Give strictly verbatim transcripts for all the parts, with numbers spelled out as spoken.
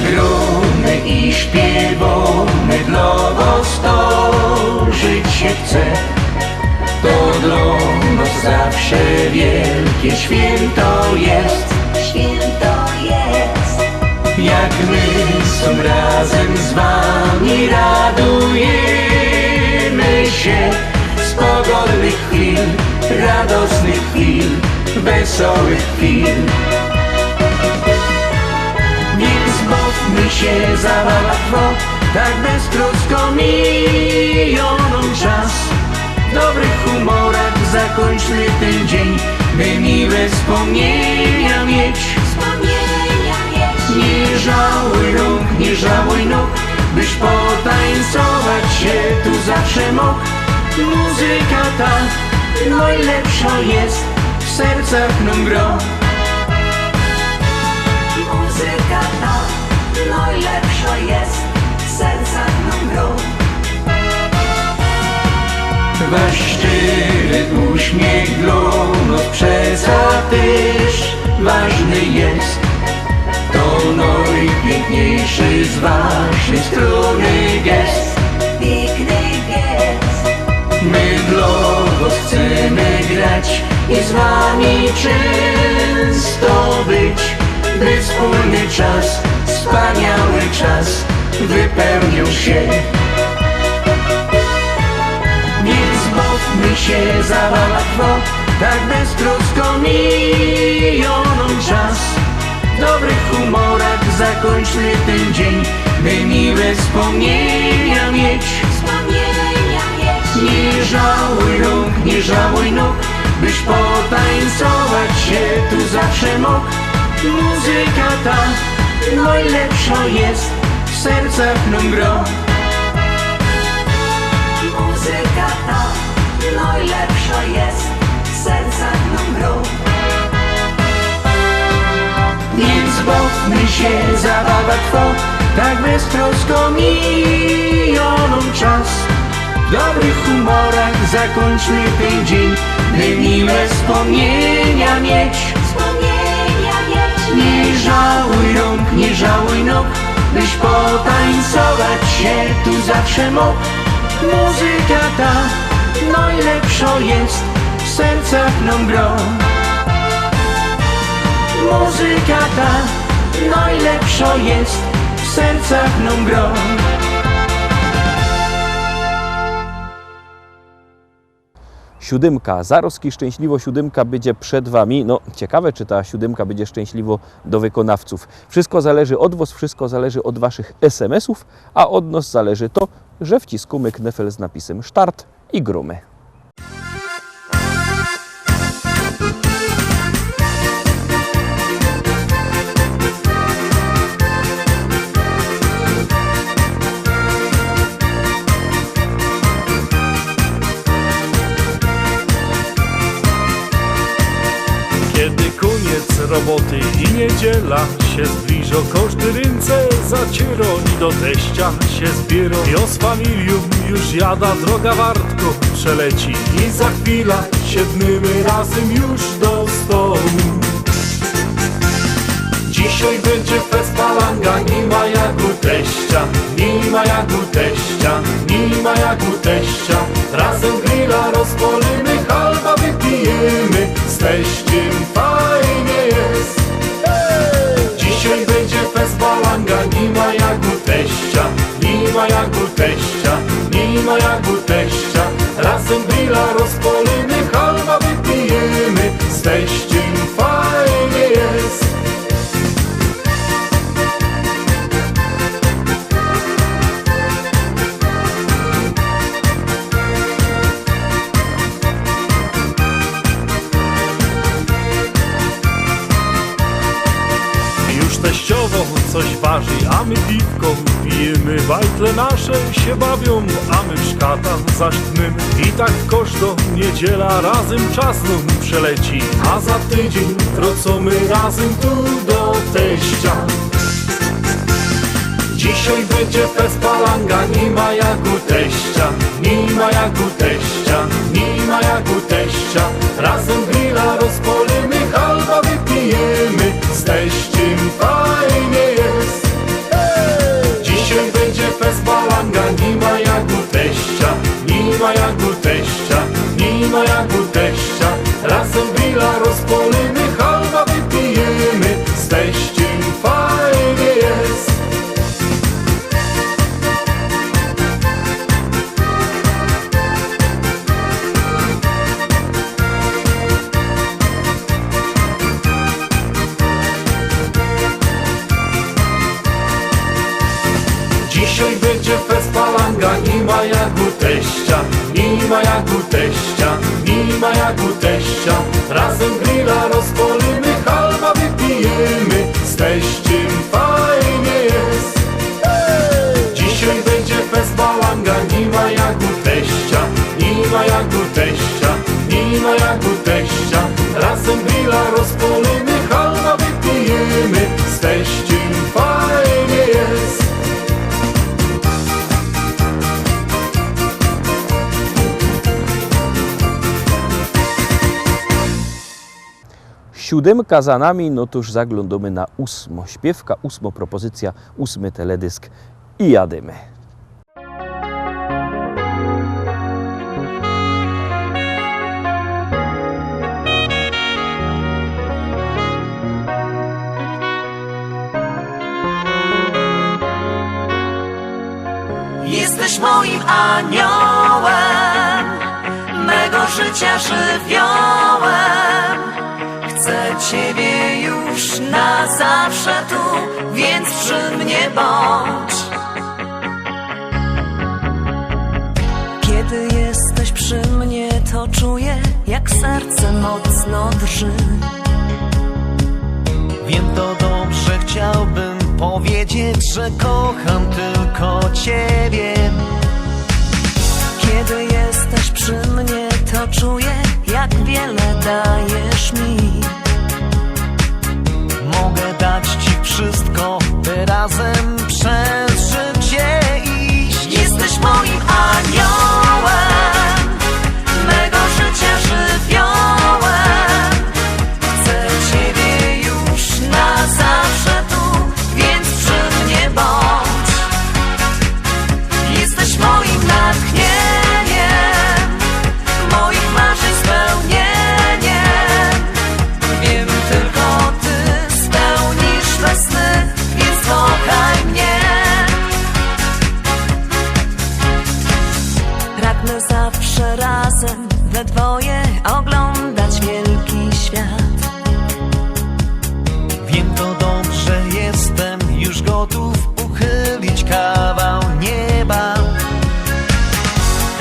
Grōmy i śpiywōmy, dlŏ wŏs to żyć sie chce. To dlŏ nŏs zawsze wielkie świynto je. Świynto je. Jak my sōm razym z wami radujymy sie z pogodnych chwil, radosnych chwil, wesołych chwil. Wiync bawmy sie, zabawa trwŏ, tak beztrosko mijōm nōm czas. W dobrych humorach zakōńczmy tyn dziyń, by miłe spōmniynia mieć. Spōmniynia mieć. Niy żałōj rōnk, niy żałōj nōg, byś potańcować sie tu zawsze mōg. Muzyka ta nojlepszŏ je, w sercach nōm grŏ. Muzyka ta nojlepszŏ je, w sercach nōm grŏ. Wasz szczyry uśmiech dlŏ nŏs przeca tyż ważny je. To nojpiykniyjszy z waszyj strōny gest. Piykny gest. My dlŏ wŏs chcymy grać i z wami czynsto być, by wspōlny czas, wspaniały czas wypełniōł sie. Niych zbawmy sie, zabawa trwŏ, tak beztrosko mijōm nōm czas. W dobrych humorach zakōńczmy tyn dziyń, by miłe spōmniynia mieć. Spōmniynia mieć. Niy żałōj rōnk, niy żałōj nōg, byś potańcować sie tu zawsze mōg. Muzyka ta nojlepszŏ je, w sercach nōm grŏ. Muzyka ta nojlepszŏ je, w sercach nōm grŏ. Niych zbawmy sie, zabawa trwŏ, tak beztrosko mijōm nōm czas. W dobrych humorach zakōńczmy tyn dziyń, by miłe spōmniynia mieć. Spōmniynia mieć. Niy żałōj rōnk, niy żałōj nōg, byś potańcować sie tu zawsze mōg. Muzyka ta nojlepszŏ je, w sercach nōm grŏ. Muzyka ta nojlepszŏ je, w sercach nōm grŏ. Siódymka, zarŏzki szczynśliwŏ siódymka bydzie przed wami. No, ciekawe, czy ta siódymka bydzie szczynśliwŏ do wykōnawcōw. Wszysko zależy ôd wŏs, wszysko zależy ôd waszych S M S-ōw, a ôd nŏs zależy to, że wciskōmy knefel z napisym start i grōmy. Kiedy kōniec roboty i niydziela, sie zbliżŏ, kożdy rynce zaciyrŏ i do teścia sie zbiyrŏ. Jŏ z familijōm już jada, droga wartko przeleci i za chwila siednymy razym już do stołu. Dzisiej bydzie fest, palanga, ni ma jak u teścia, ni ma jak u teścia, ni ma jak u teścia. Razym grilla rozpŏlymy, halba wypijymy, z teściym fajnie je. Dzisiej bydzie fest, palanga, ni ma jak u teścia, ni ma jak u teścia, ni ma jak u teścia. Razym grilla rozpŏlymy, halba wypijymy, z teściym fajnie je. Już teściowŏ coś warzi, a my piwko pijymy, bajtle nasze sie bawiōm, a my w szkata zaś tniymy. I tak kożdŏ niydziela razym czas nōm przeleci, a za tydziyń wrŏcōmy razym tu do teścia. Dzisiej bydzie fest, palanga, ni ma jak u teścia, ni ma jak u teścia, ni ma jak u teścia. Razym grilla rozpŏlymy, halba wypijymy, z teściym fajnie je. Dzisiej bydzie fest, palanga, ni ma jak u teścia, ni ma jak u teścia, ni ma jak u teścia. Razym grilla rozpolymy, halba wypijymy, z teściym fajnie jest. Dzisiej bydzie fest, palanga, ni ma jak u teścia, ni ma jak u teścia, ni ma jak u teścia. Razym grilla rozpolymy, halba wypijymy, z teściym fajnie jest. Siódemka za nami, no to już zaglądamy na ósmą śpiewka, ósmą propozycjã, ósmy teledysk i jadymy. Jesteś moim aniołem, mego życia żywiołem. Chcę ciebie już na zawsze tu, więc przy mnie bądź. Kiedy jesteś przy mnie, to czuję, jak serce mocno drży. Wiem to dobrze, chciałbym powiedzieć, że kocham tylko ciebie. Kiedy jesteś przy mnie, to czuję, jak wiele dajesz mi. Mogę dać ci wszystko, by razem przez życie iść. Jesteś moim aniołem, mego życia żywiołem. Chcę ciebie już na zawsze tu, więc przy mnie bądź. Jesteś moim natchnieniem, moich marzeń spełnieniem. Wiem, tylko ty spełnisz me sny, więc kochaj mnie. Pragnę zawsze razem we dwoje oglądać wielki świat. Wiem to dobrze, jestem już gotów uchylić kawał nieba.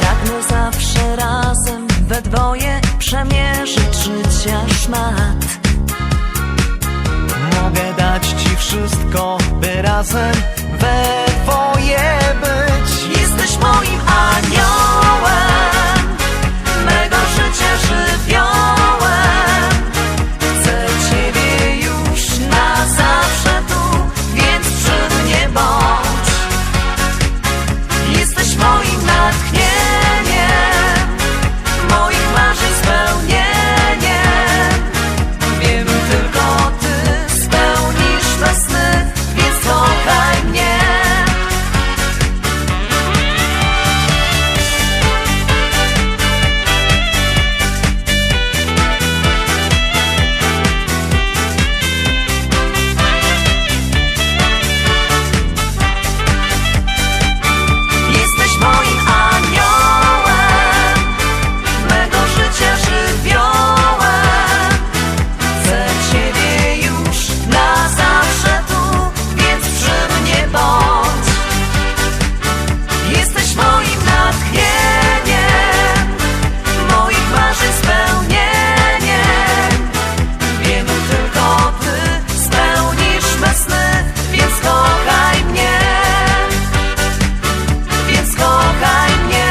Pragnę zawsze razem we dwoje przemierzyć życia szmat. Mogę dać ci wszystko, by razem we dwoje być. Jesteś moim aniołem, mego życia żywiołem. Chcę ciebie już na zawsze tu, więc przy mnie bądź. Jesteś moim natchnieniem, moich marzeń spełnieniem. Wiem, tylko ty spełnisz me sny, więc kochaj mnie. Jesteś moim aniołem, mego życia żywiołem. Chcę ciebie już na zawsze tu, więc przy mnie bądź. Jesteś moim natchnieniem, moich marzeń spełnieniem. Wiem, tylko ty spełnisz me sny, więc kochaj mnie, więc kochaj mnie.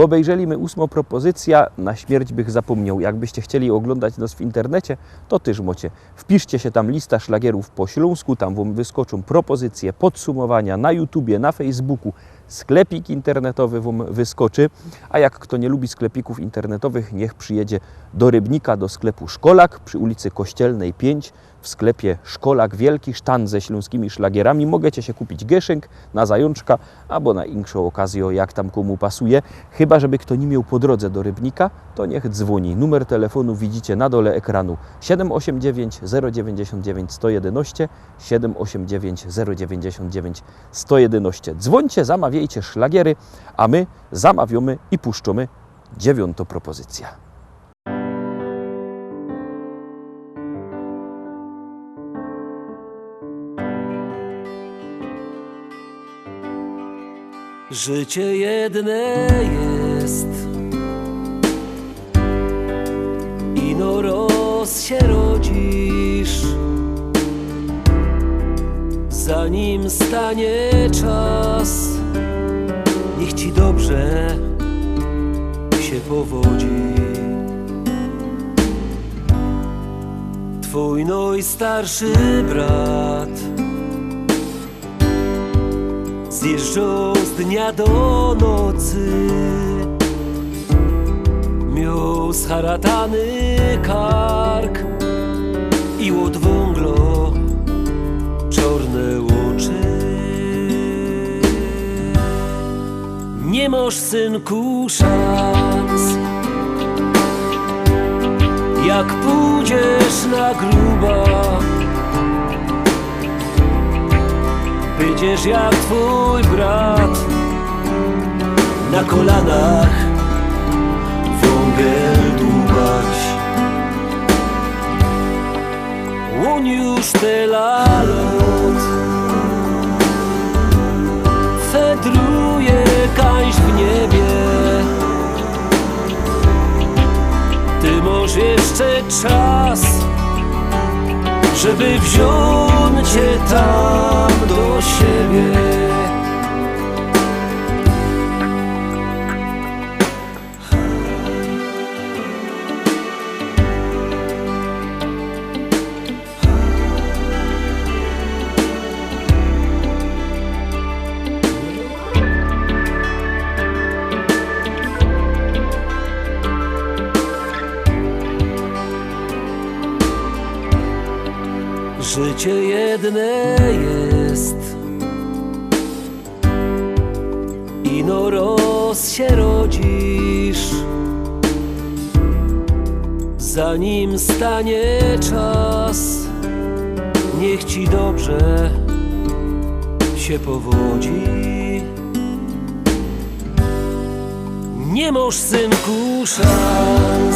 Ôbejrzeli my ósmõ propozycjã, na śmierć bych zapōmniôł. Jakbyście chcieli ôglōndać nas w internecie, to tyż mocie. Wpiszcie sie tam lista szlagierōw po ślōnsku, tam wōm wyskoczōm propozycje, podsumowania na YouTubie, na Facebooku, sklepik internetowy wōm wyskoczy. A jak kto nie lubi sklepikōw internetowych, niech przijedzie do Rybnika, do sklepu Szkolak przi ulicy Kościelnej pięć. W sklepie Szkolak wielki sztand ze ślōnskimi szlagierami. Możecie sie kupić gieszynk na zajōnczka abo na inkszõ ôkazjõ, jak tam kōmu pasuje. Chyba żeby kto ni mioł po drodze do Rybnika, to niech dzwōni. Numer telefōnu widzicie na dole ekranu. Siedem osiem dziewięć, zero dziewięćdziesiąt dziewięć, sto jedenaście, siedem osiem dziewięć, zero dziewięćdziesiąt dziewięć, sto jedenaście. Dzwōńcie, zamawiejcie szlagiery, a my zamawiōmy i puszczōmy dziewiątõ propozycjã. Życie jedne jest, ino roz sie rodzisz. Zanim stanie czas, niech ci dobrze się powodzi. Twój najstarszy brat zjeżdżał z dnia do nocy. Miał scharatany kark i od wąglo czarne oczy. Nie masz, synku, szans, jak pójdziesz na gruba. Będziesz jak twój brat, na kolanach wągel dłubać. On już tela lot fedruje kaś w niebie. Ty masz jeszcze czas, żeby wziąć cię tam do siebie. Życie jedne jest, ino roz sie rodzisz. Zanim stanie czas, niech ci dobrze się powodzi. Nie masz, synku, szans,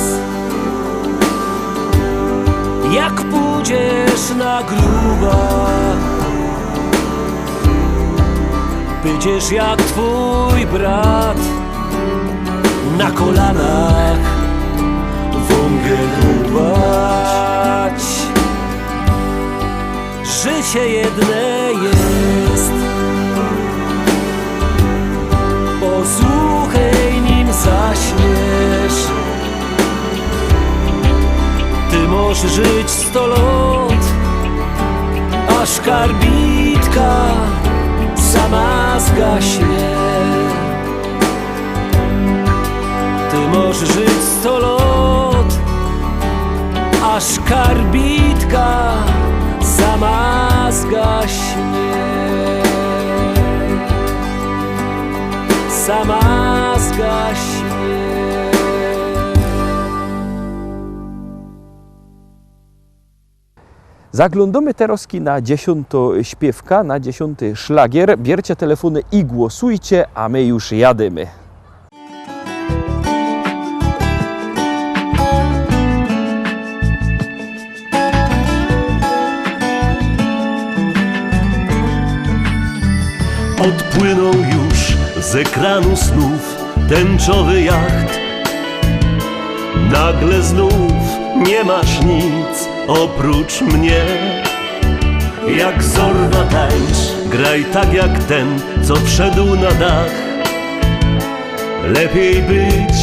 jak pójdziesz na gruba. Będziesz jak twój brat, na kolanach wągel dłubać. Życie jedne jest. Posłuchaj, nim zaśniesz. Ty możesz żyć sto lot, aż karbitka sama zgaśnie. Ty możesz żyć sto lot, aż karbitka sama zgaśnie. Sama zgaśnie. Zaglōndōmy terŏzki na dziesiōntŏ śpiywka, na dziesiōnty szlagier. Bierzcie telefōny i głosujcie, a my już jadymy. Odpłynął już z ekranu snów tęczowy jacht. Nagle znów nie masz nic oprócz mnie. Jak zorwa tańcz, graj tak jak ten, co wszedł na dach. Lepiej być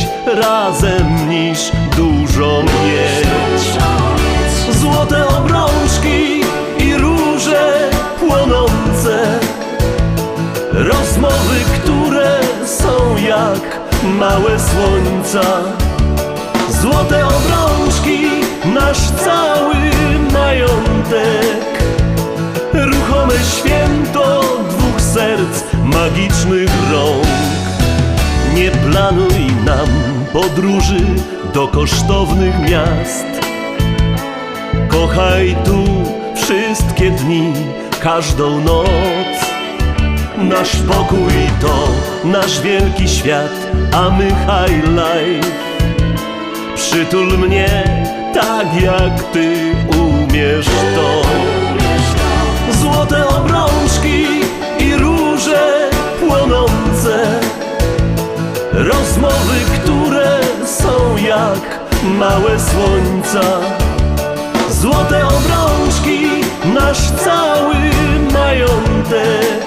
razem niż dużo mieć. Złote obrączki i róże płonące. Rozmowy, które są jak małe słońca. Złote obrączki, nasz cały majątek. Ruchome święto dwóch serc, magicznych rąk. Nie planuj nam podróży do kosztownych miast. Kochaj tu wszystkie dni, każdą noc. Nasz pokój to nasz wielki świat, a my high life. Przytul mnie tak, jak ty umiesz to. Złote obrączki i róże płonące. Mowy, które sōm jak małe słōńca. Złote ôbrōnczki, nasz cały majōntek.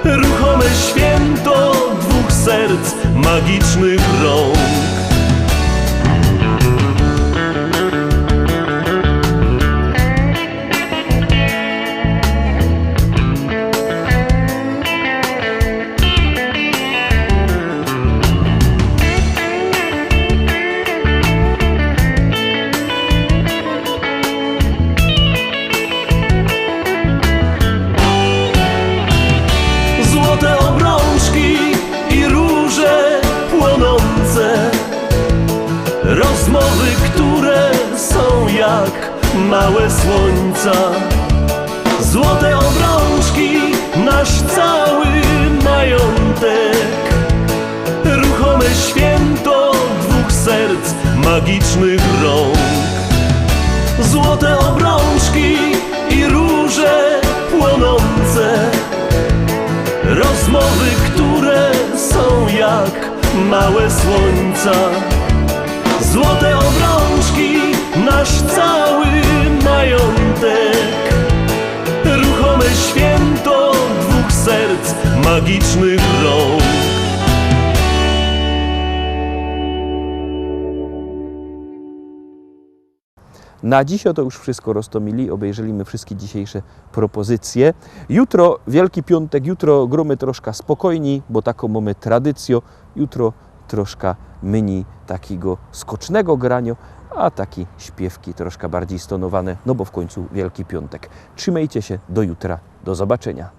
Ruchome świynto dwōch serc, magicznych rōnk. Złote ôbrōnczki i rōże płōnōnce. Rozmowy, które sōm jak małe słōńca. Złote ôbrōnczki, nasz cały majōntek. Ruchome świynto dwōch serc, magicznych rōnk. Złote ôbrōnczki i rōże płōnōnce. Rozmowy, które sōm jak małe słōńca. Złote ôbrōnczki, nasz cały majōntek. Ruchome świynto dwōch serc, magicznych rōnk. Na dziś to już wszystko, Roztomili. Ôbejrzyli my wszystkie dzisiejsze propozycje. Jutro, Wielki Piōntek, jutro grōmy troszka spokojni, bo takõ mōmy tradycjõ. Jutro troszka mynij takigo skocznego graniŏ, a taki śpiywki troszka bardzij stonowane, no bo w kōńcu Wielki Piōntek. Trzimejcie sie, do jutra, do zobaczyniŏ.